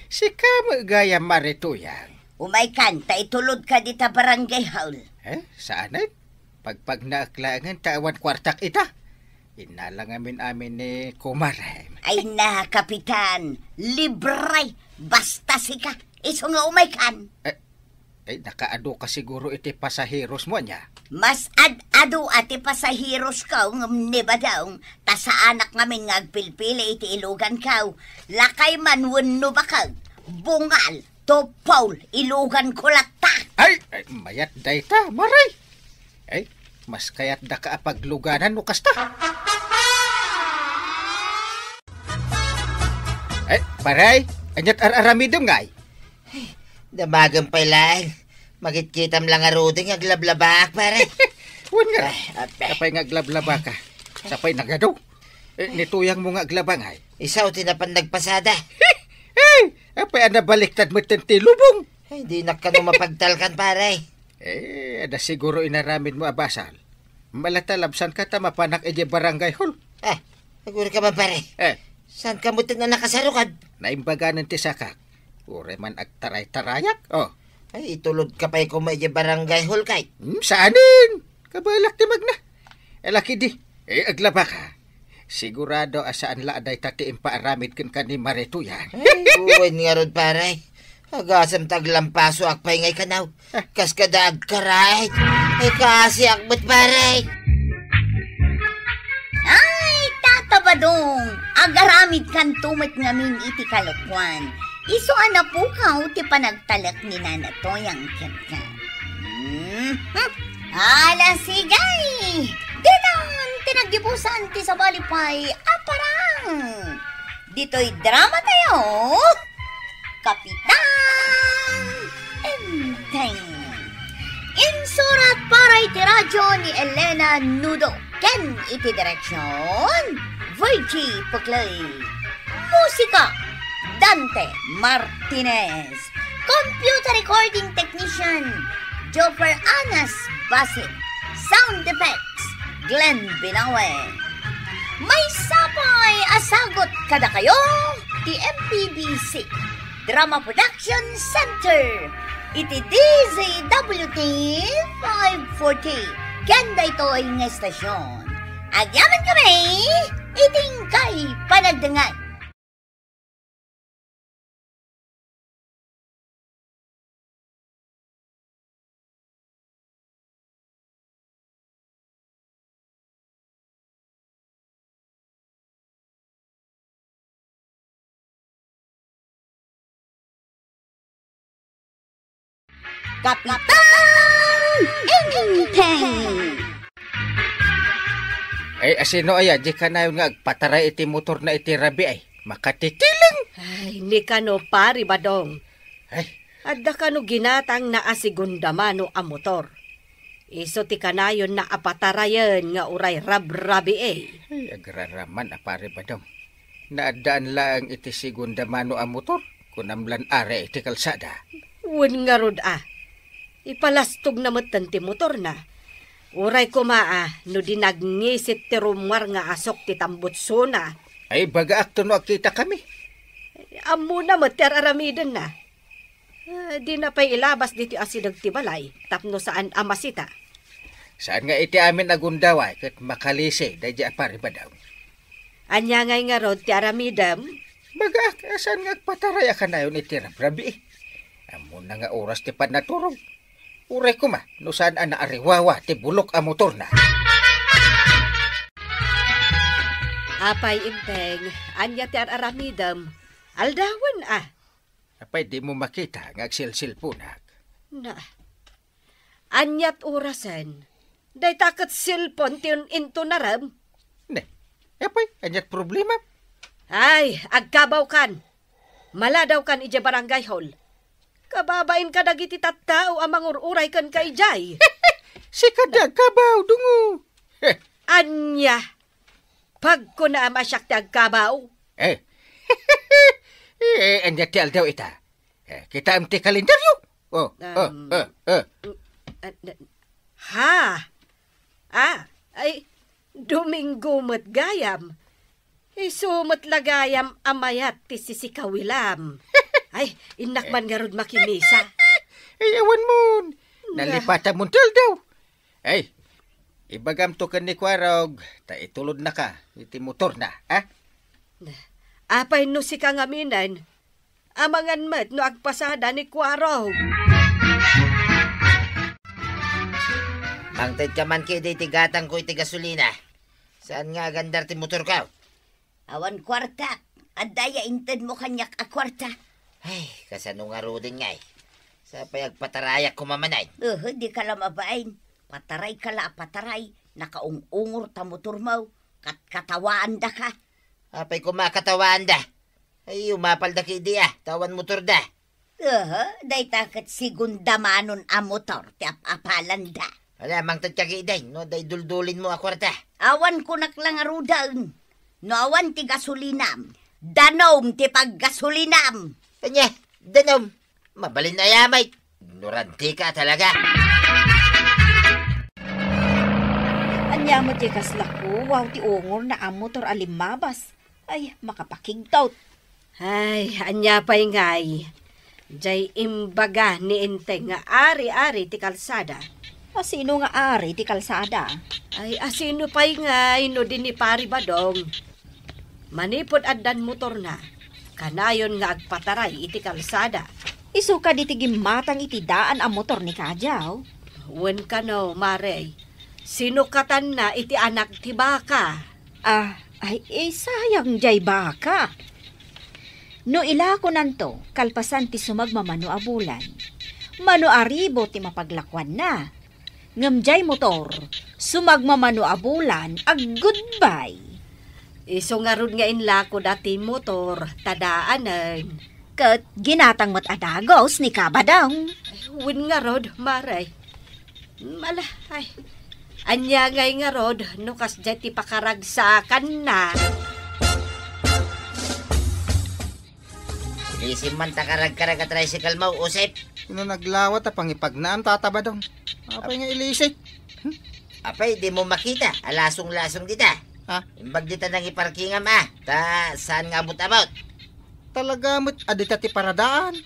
Sika met gayam, Mare Tuyang. Umaykan, ta itulodka dita barangay hall. Eh, saanen? Pagpagnaak laengen ta awan kuartak ita. Innala ngamin amin ni kumarem. Ay na, Kapitan. Libre. Basta sika. Isu nga umaykan. Eh, eh, nakaadu ka siguro iti pasaheros mo, ania? Mas ad-adu a ti pasaheros ko ngem ni Badong, ta saanak ngamin nga agpilpili iti ilugan ko. Lakay man wenno bakag, bungal, Tupol, ilugan ko latta. Ay, ay, mayat dayta, Mare. Ay, mas kayat daka a pagluganan no kasta. Ay, Pare, aniat ar-aramidem ngay? Damagen pay laeng. Makitkitam lang ngaruden nga aglablabak, Pare. Wen nga. Ay, apay. Apay nga aglablabaka? Sapay nagadu. Eh, ni Tuyang mo nga aglaba ngay? Isu ti napan nagpasada. Eh, apay a nabaliktad met ti lubong? Ay, dinak kano mapagtalkan, Pare. Eh, adda siguro inaramid mo a basol. Malatalabsan ka ta mapanak idiay barangay hall. Ah, agur ka man, Pare. Eh. Saan ka met a nakasarukad? Naimbaganen ti sakak. Uray man agtaray-tarayak, oh. Ay, itulod ka pay koma idiay barangay hall, kay. Hmm, saanen? Kabalak ti magna. Alakidi, eh, aglabaka. Sigurado a saan la a dayta ti impaaramid kenka ni Mare Tuyang. Ay, wen ngarud, Pare. Agasem ta aglampasoak pay ngay kanaw. Kas kada agkaray. Ay, kaasiak met, Pare. Ay, Tata Badong, agaramidkanto met ngamin iti kalokuan. Isu a napukaw ti panagtalek ni Nana Toyang kenka. Mhm. Ala, sige! Ditan ti naggibusan ti sabali pay a parang. Ditoy drama tayo, Kapitan Enteng. Insurat para iti radyo ni Elena Nudo ken iti direksyon, Virgie Puclay. Musika, Dante Martinez. Computer recording technician, Joffer Anas Basit. Sound effects, Glenn Binawe. Maysa pay a sagut kadakayo ti M P B C Drama Production Center iti D Z W T five forty, ken daytoy nga estasion. Agyaman kami iti inkay panagdengngeg. Kapitan Enteng! Ay, asino aya, di kanayon nga agpataray iti motorna iti rabii ay? Makatitileng! Ay, ni kano, Pari Badong. Ay. Adda kano ginatangna a segunda mano a motor. Isu ti kanayonna a patarayen nga uray rabrabii. Ay, agraraman a Pari Badong. Naaddaan laeng iti segunda mano a motor, kunam lan ari iti kalsada. Wen ngarud a, ipalastogna metten ti motorna. Uray koma a, no di nagngisit ti rummuar nga asuk ti tambutsona. Ay, bagaak to no agkitakami. Ammona met ti ar-aramidenna. Ah, dina pay ilabas ditoy asideg ti balay tapno saan a masita. Saan nga iti amin a gundaway ket makalisi daydiay a Pari Badong. Ania ngay ngarud ti aramidem? Bagaak, saan nga agpataray a kanayon iti rabrabii? Ammona nga oras ti pannaturog. Uray koma, no saan a naariwawa ti bulok a motorna. Apay, Enteng, ania ti ar-aramidem? Aldawen a. Apay, dimo makita nga agselselponak? Na, aniat orasen? Dayta ket selpon ti un-, intunarem? Ne, apay, aniat problema? Ay, agkabawkan. Maladawkan idiay barangay hall. Kababain kadagiti tattao a mangur-uray kenka idiay. Sika ti agkabaw, dungo. Ania? Pagkunaam a siak ti agkabaw? Eh. Eh, ania ti aldaw ita? Eh, kitaem ti kalendaryo? Oh, oh, Um, oh, oh. Mm, ah, na-, ha? Ah, ay, Domingo met gayam. Isu met la gayam a mayat ti sisikawilam. Ay, innak man ngarud makimisa. Ay, awan mon. Nga. Nalipatam mon ti aldaw. Ay, ibagamto ken ni Kuarog, ta itulodnaka iti motorna, ha? Apay no sika ngaminen, amangan met no agpasada ni Kuarog. Mangtedka man kadi iti gatangko iti gasolina. Saan nga agandar ti motorko? Awan kuarta. Adda aya intedmo kaniak a kuarta? Ay, kasano ngaruden ngay? Sapay agpatarayak koma manen. Uhu, dika la mabain. Patarayka la a pataray. Nakaung-ungor ta motormo. Katkatawaandaka. Apay koma a katawaanda? Ay, umapalda kadi a, ta awan motorda. Aha, dayta ket segunda manon a motor ti ap-apalanda. Ala, mangted ka kadi, no, adda iduldulinmo a kuarta. Awan kunak la ngaruden. No awan ti gasolinam, danom ti paggasolinam. Ania, danom? Mabalin aya met. Ignorantika talaga. Ania met ti kasla kuwaw ti ungorna a motor a limmabas? Ay, makapakigtot. Ay, ania pay ngay? Jay imbaga ni Enteng nga ari-ari ti kalsada. Asino nga ari ti kalsada? Ay, asino pay ngay no di ni Pari Badong? Manipud addan motorna, kanayon nga agpataray iti kalsada. Isu kadi ti gimmatang iti daan a motor ni Kadiaw? Wen kano, Mare. Sinukatanna iti anak ti baka. Ah, ay, eh, sayang jay baka. No ilakonanto, kalpasan ti sumagmamano a bulan, mano a ribu ti mapaglakuanna. Ngem jay motor, sumagmamano a bulan, ag-goodbye. Isu ngarud nga inlakoda ti motor, ta daanen. Ket ginatang met a dagus ni Kabadong. Ay, wen ngarud, Mare. Mala, ay. Ania ngay ngarud no kasdiay ti pakaragsakanna? Ilisim man ta karagkarag a tricycle-mo, Usep. Sino naglawat a pangipagnaam, Tata Badong? Apay nga ilisik? Apay, dimo makita a lasong-lasong dita? Ha? Imbag dita nangiparkingam, ah. Ta saan nga abut-abut? Talaga met a dita ti paradaan.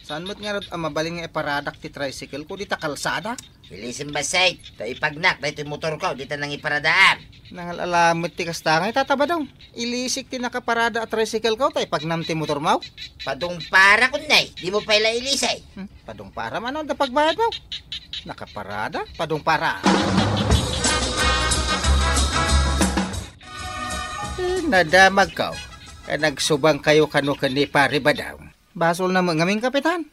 Saan met ngarud a mabalin nga iparadak ti tricycle ko dita kalsada? Ilisim bassit, ta ipagnak daytoy motorko dita nangiparadaam. Nangal-ala met ti kasta nga itata, Badong. Ilisik ti nakaparada a tricycle ko, ta ipagnam ti motormo. Padungpara, kunnay, dimo pay la ilisi. Hmm, padungpara, mano adda pagbayadmo? Nakaparada, padungpara. Eh, nadamagko. Eh, nagsubangkayo kano ken ni Pare Badong. Basolna met ngamin, Kapitan.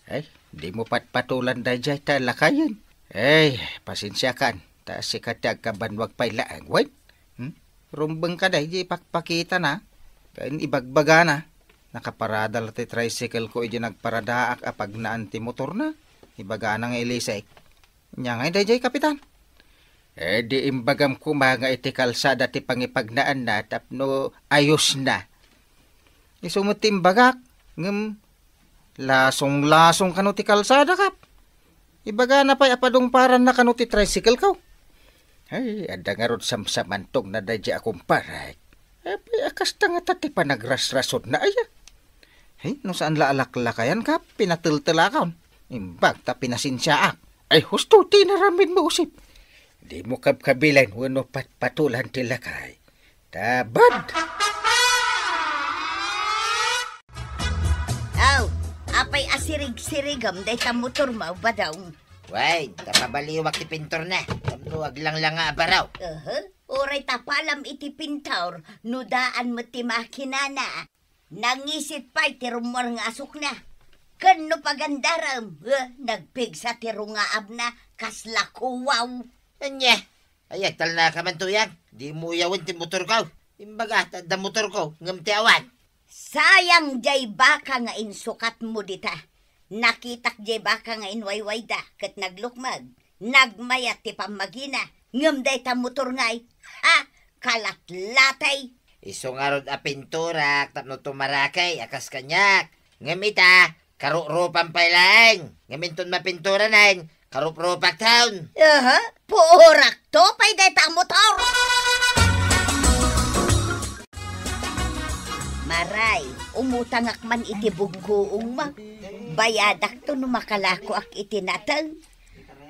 Ay, dimo patpatulan daydiay ta lakayen. Ay, pasensiakan, ta sika ti agkabanwag pay laeng, wen? Hmm? Rumbengka daydiay ipakpakitana, ken ibagbagana. Nakaparada la ti tricycle ko idi nagparadaak a pagnaan ti motorna. Ibagana nga ilisik. Ania ngay daydiay, Kapitan? Eh, di imbagam koma nga iti kalsada ti pangipagnaanna tapno ayosna. Isu met ti imbagak, ngem lasong-lasong kano ti kalsada, Kap. Ibagana pay a padungparanna kano ti tricycle ko. Ay, adda ngarud samsamantogna daydiay a kumparek. Apay a kasta ngata ti panagrasrasodna aya? Ay, no saan la a laklakayan, Kap, pinateltelakon. Imbag ta pinasensiaak. Ay, husto ti inaramidmo, Usip. Dimo kabkabilen wenno patpatulan ti lakay. Ta bad! Aw, apay a sirigsirigem dayta motormo, Badong? Wen, ta pabaliwak ti pintorna. Tapno aglanglanga a baro. Aha. Uray ta palam iti pintor, no daan met ti makinana. Nangisit pay ti rummuar nga asukna. Ken no pagandarem, eh, nagpigsa ti rungaabna, kasla kuwaw. Ania? Ay, agtalnaka man, Tuyang. Dimo uyawen ti motorko. Imbaga, ta adda motorko, ngem ti awan. Sayang diay baka nga insukatmo dita. Nakitak diay baka nga inwaywayda ket naglukmeg. Nagmayat ti pammagina, ngem dayta motor ngay, ha, kalatlatay. Isu ngarud a pinturak tapno tumarakay a kas kaniak. Ngem ita, karurupan pay laeng. Ngem inton mapinturanen, karupropakton. Aha, puorakto pay dayta a motor. Maray, umutangak man iti buggoongmo. Bayadakto no makalakoak iti nateng.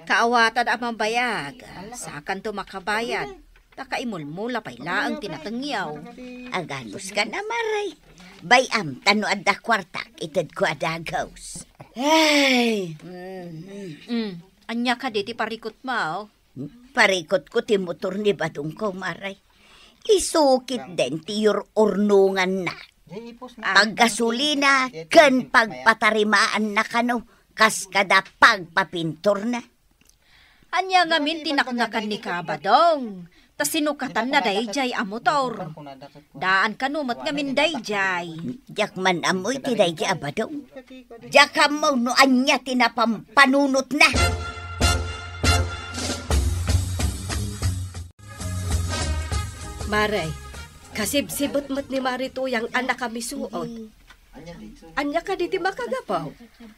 Kaawatan a mambayag, sakanto makabayad. Ta kaimulmula pay laeng ti natengyo. Aganuska na, Maray. Bay-am, ta no adda kuartak, itedko a dagus. Ay! Mm. Mm. Ania kadi ti parikutmo? Parikutko ti motor ni Badongko, Maray. Isu ketdin ti yur-urnonganna. Paggasolina ken pagpatarimaanna kano kas kada pagpapintorna. Ania ngamin ti naknakan ni Kabadong? Ta sinukatanna daydiay a motor. Daan kano met ngamin daydiay. Diak man ammo iti daydiay a Badong. Diak ammo no ania ti napampanunotna. Maray, kasibsibet met ni Mari Tuyang a nakamisuot. Ania kadi ti makagapu?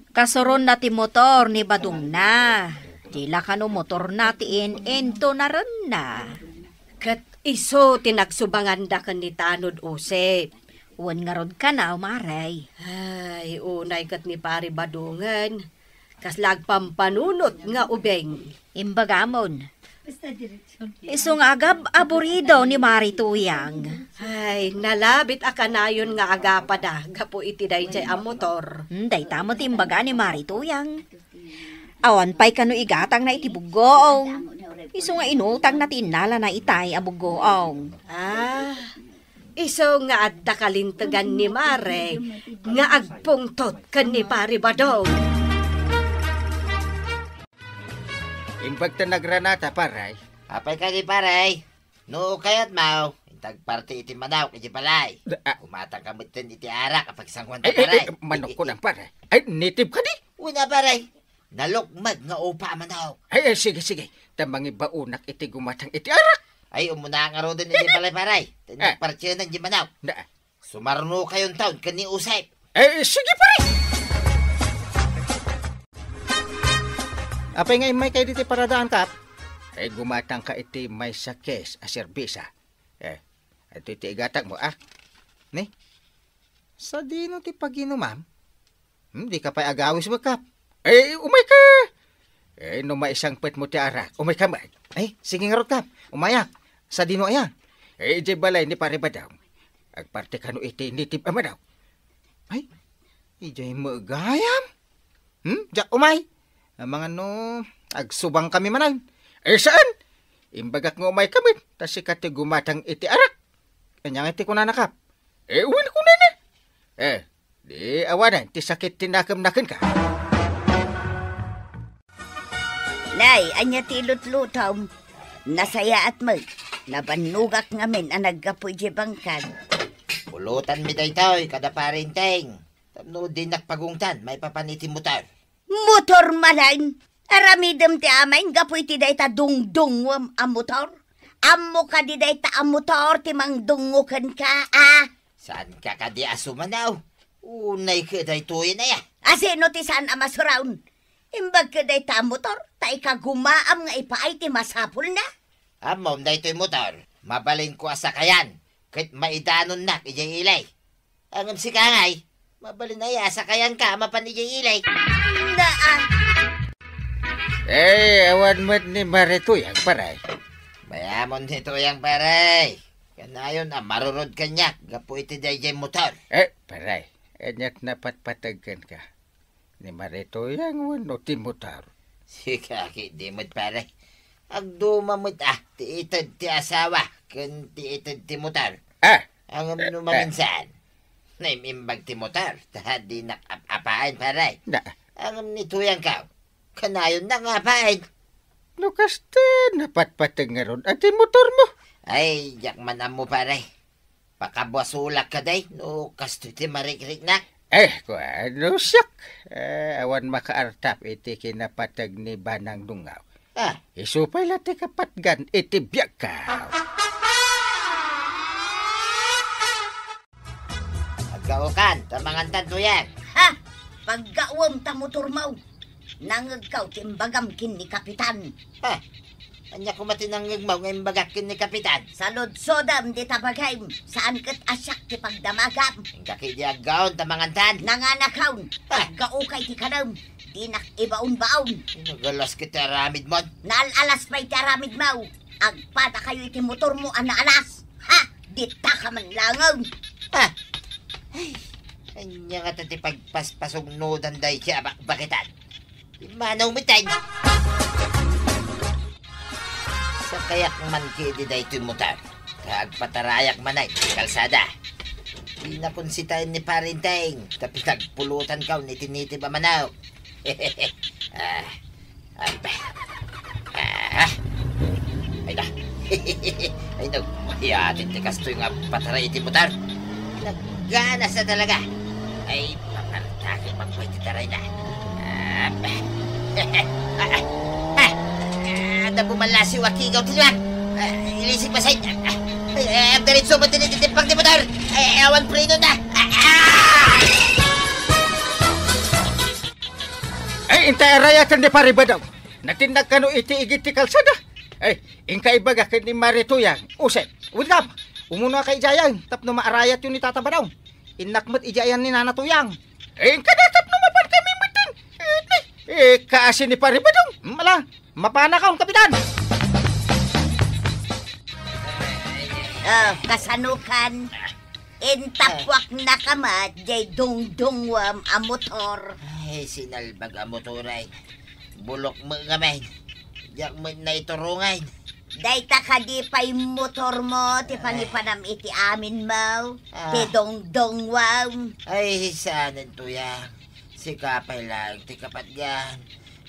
Kasuronna ti motor ni Badongna. Di la kano motorna ti in-intonarenna. Ket isu ti nagsubanganda ken ni Tanod Usep. Wen ngarud kano, Maray. Ay, unay ket ni Pari Badongen. Kasla agpampanunot nga ubing. Imbagamon. Isu nga agab-aburido ni Mari Tuyang. Ay, nalabit a kanayon nga agapada gapu iti daydiay a motor. Hmm, dayta met ti imbaga ni Mari Tuyang. Awan pay kano igatangna iti buggoong. Isu nga inutangna ti innalana itay a buggoong. Ah, isu nga adda kalintegan ni Mare nga agpungtot ken ni Pari Badong. Imbag ta nagranata, pare. Apay kadi, pare? No kayatmo, intag parte iti manok iti balay. Da-, ah. Umatang ka metten iti arak a pagsanguan ta, pare. Ay, ay, ay, manok ko lang, pare. Ay, native kadi? Una, pare. Nalukmeg nga upa a manok. Ay, ay, sige, sige. Ta mangibaonak iti gumatang iti arak. Ay, umuna ngaruden iti balay, pare. Ta intag partienan iti manok. Da-, Sumarno kayon taon ken ni Usep. Eh, sige, pare! Apay nga immaykayo ditoy paradaan, Kap? Eh, gumatangka iti maysa case a serbesa. Eh, ito iti igatangmo, ah. Ni? Sadino ti paginumam? Hmm, dika pay agawis met, Kap. Eh, umayka. Eh, no maisangpetmo ti arak, umayka met. Eh, sige ngarud, Kap. Umayak. Sadino aya? Eh, idiay balay ni Pare Badong. Agparte kano iti native a manok. Ay, idiay met gayam. Hmm? Diak umay. Amangan no, agsubangkami manen. Eh, saan? Imbagak nga umayka met, ta sika ti gumatang iti arak. Ania nga ti kunana, Kap? Eh, wen kunana. Eh, di awanen ti sakit ti nakemna kenka. Nay, ania ti ilutlutom? Nasayaat met. Nabannogak ngamin a naggapu idiay bangkag. Pulotanmi daytoy kada Pare Enteng. Tapno dinak pagungtan maipapan iti motor. Motor manen? Aramidem ti amin gapu iti dayta dungdunguem a motor? Ammo kadi dayta a motor ti mangdungngo kenka, a? Saanka kadi a sumanaw? Unay ket daytoyen aya. A sino ti saan a masuron? Imbag ket dayta a motor, ta ikagumaam nga ipaay ti masapulna. Ammom daytoy motor, mabalinko a sakayan, ket maidanonnak idiay ili. Ngem sika ngay, mabalin aya a sakayanka a mapan idiay ili? Naa. Eh, awan met ni Mare Tuyang, pare. Mayamon ni Tuyang, pare. Kanayon a marurod kaniak gapu iti daydiay motor. Eh, pare, aniat napatpateg kenka? Ni Mare Tuyang wenno ti motor? Sika ketdi met, pare. Agduma met, ah, ti ited ti asawa ken ti ited ti motor. Ah! Ngem no maminsan, naim-imbag ti motor, ta dinak ap-apaen, pare. Na. Ngem ni Tuyangko, kanayonna nga apaen. No kasta, napatpateg ngarud a ti motormo. Ay, diak man ammo, pare. Pakabasolak kadi no kastoy ti marikriknak? Eh, kuano siak? Eh, awan makaartap iti kinapateg ni Banang Dungaw. Ah. Isu pay la ti kapatgan iti biagko. Aggaokan, ta mangantan, Tuyang. Ha? Paggaoem ta motormo. Nangngegko ti imbagam ken ni Kapitan. Ha? Ania koma ti nangngegmo nga imbagak ken ni Kapitan? Saludsodem dita bagim, saan ket a siak ti pagdamagam. Inka ketdi aggaon ta mangantan. Nanganakon, ha? Aggaoka iti kanem, dinak ibaonbaon. Nagalas ket ti aramidmon. Naal-alas pay ti aramidmo. Agpadakayo iti motormo a naalas. Ha? Ditaka man laeng. Ha? Ay, ania ngata ti pagpaspasugnodan dayta a bakbakitan? Immanaw met. Sakayak man ketdi daytoy motor, ta agpatarayak manen ti kalsada. Dinakon sitaen ni Pare Enteng, ta pinagpulotanko iti native a manok. Ah, Ay, ba. Ah. Ay, da. Ay, nagmayatin ti kastoy nga pataray iti motor. Nagganas na talaga. Ay, papartaki pa ko iti taray na. Ah, ba. Ah, ah, ah. Ah, nabumalasiw a kigaw ti luwag. Ah, ilisig pa sa inyo. Ah, ay, ay, ang diretso ba tinititimpang ti motor? Ay, awan preno na. Ah, ah! Ay, intay arayaten ni Pare Badong. Natinnag kano iti igid ti kalsada. Ay, inka ibaga ken ni Mare Tuyang. Uset, wen, Kap, umunaka idiayen tapno maarayatyo ni Tata Badong. Innak met idiayen ni Nana Tuyang. Ay, inka da tapno mapan kami metten. Ay, eh, kaasi ni Pare Badong. Mala, mapanakon, Kapitan. Oh, kasano kan? Intapwaknaka met jay dungdunguem a motor. Ay, sinalbag a motor ay. Bulok met ngamin. Diak met naiturungan. Dayta kadi pay motormo ti pangipanam iti aminmo, ah, ti dungdunguem. Ay, saanen, Tuyang. Sika pay laeng ti kapatgan.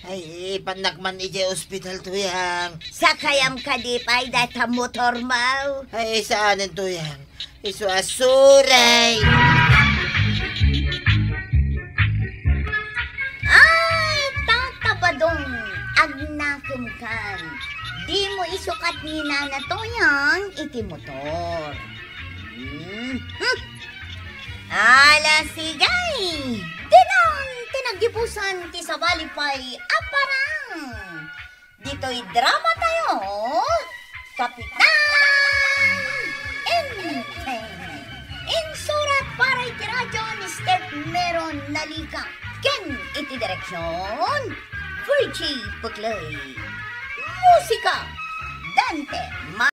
Ay, ipannak man idiay ospital, Tuyang. Sakayam kadi pay dayta motormo. Ay, saanen, Tuyang. Isu a suray. Ay, Tata Badong, agnakem kan. Dimo isukat ni Nana Tuyang iti motor. Hmm. Hmm. Ala, sige. Dinan ti naggibusan ti sabali pay a parang. Ditoy drama tayo, Kapitan Enteng. Insurat para iti radyo ni Steph Meron Nalica. Direksyon, Richie Puclay. Musika, Dante